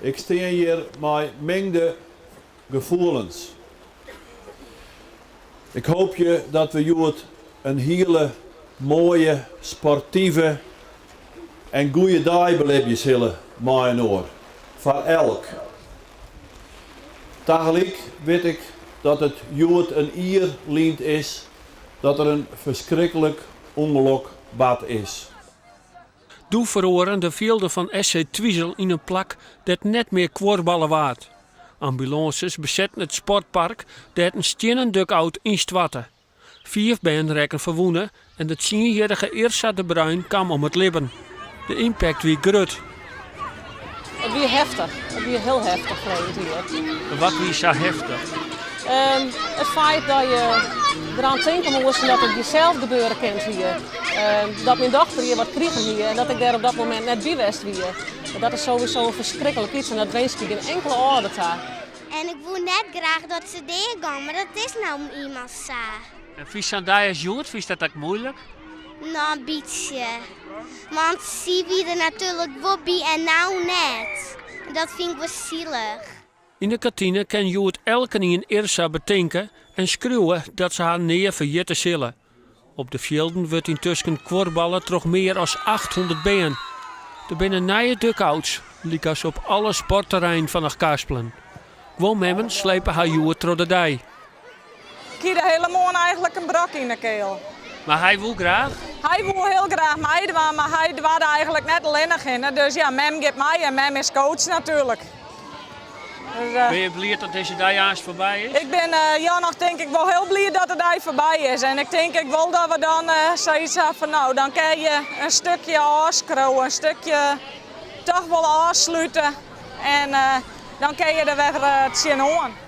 Ik stean hjir mei mingde gefoelens. Ik hoopje dat we hjoed in hiele moaie, sportive en goede dei belibje sille mei-inoar, foar elk. Tagelyk wit ik dat it hjoed in jier lyn is dat der in ferskriklik ûngelok bard is. Doe feroaren de fjilden fan SC Twizel yn in plak dêr't net mear kuorballe waard. Ambulânses besetten it sportpark dêr't in stiennen dug-out ynstoarte. Fiif bern rekken ferwûne en de tsienjierrige Irsa de Bruin kaam om it libben. De ympakt wie grut. It wie heftich. It wie hiel heftich ferleden jier. Wat wie sa heftich? It feit dat je deroan tinke moasten dat it jesels gebeure kind hie. Dat myn dochter hjir wat krigen hie en dat ik dêr op dat momint net by west wie. Dat is sowieso in ferskriklik iets en dat winskje ik gjin inkele âlder ta. En ik woe net graach dat se dea gong, mar dat is no ienmaal sa. En fynst sa'n dei as hjoed, fynst dat ek muoilik? No, in bytsje. Want sy wie der natuerlik wol by en no net. En dat fyn ik wol sielich. Yn de kantine kin hjoed elkenien Irsa betinke en skriuwe dat se har nea ferjitte sille. Op de fjilden wurdt yntusken kuorballe troch mear as 800 bern. Der binne nije dugouts, lykas op alle sportterreinen fan Achtkarspelen. Guon memmen slepe har hjoed troch de dei. Ik hie de hiele moarn eigentlik in brok yn 'e keel. Mar hy woe graach? Hy woe hiel graach meidwaan, mar hy doarde eigentlik net allinnich hinne. Dus ja, mem giet mei en mem is coach natuerlik. Dus, uh, Binne je bliid dat dizze dei aanst foarby is? Ik bin uh, ja, noch tink ik wol hiel bliid dat de dei foarby is. En ik tink ek wol dat we dan uh, sayts ha fan no, dan kinne je in stikje ôfskriuwe, in stikje toch wol ôfslute. En dan kinne je der wer tsjinoan.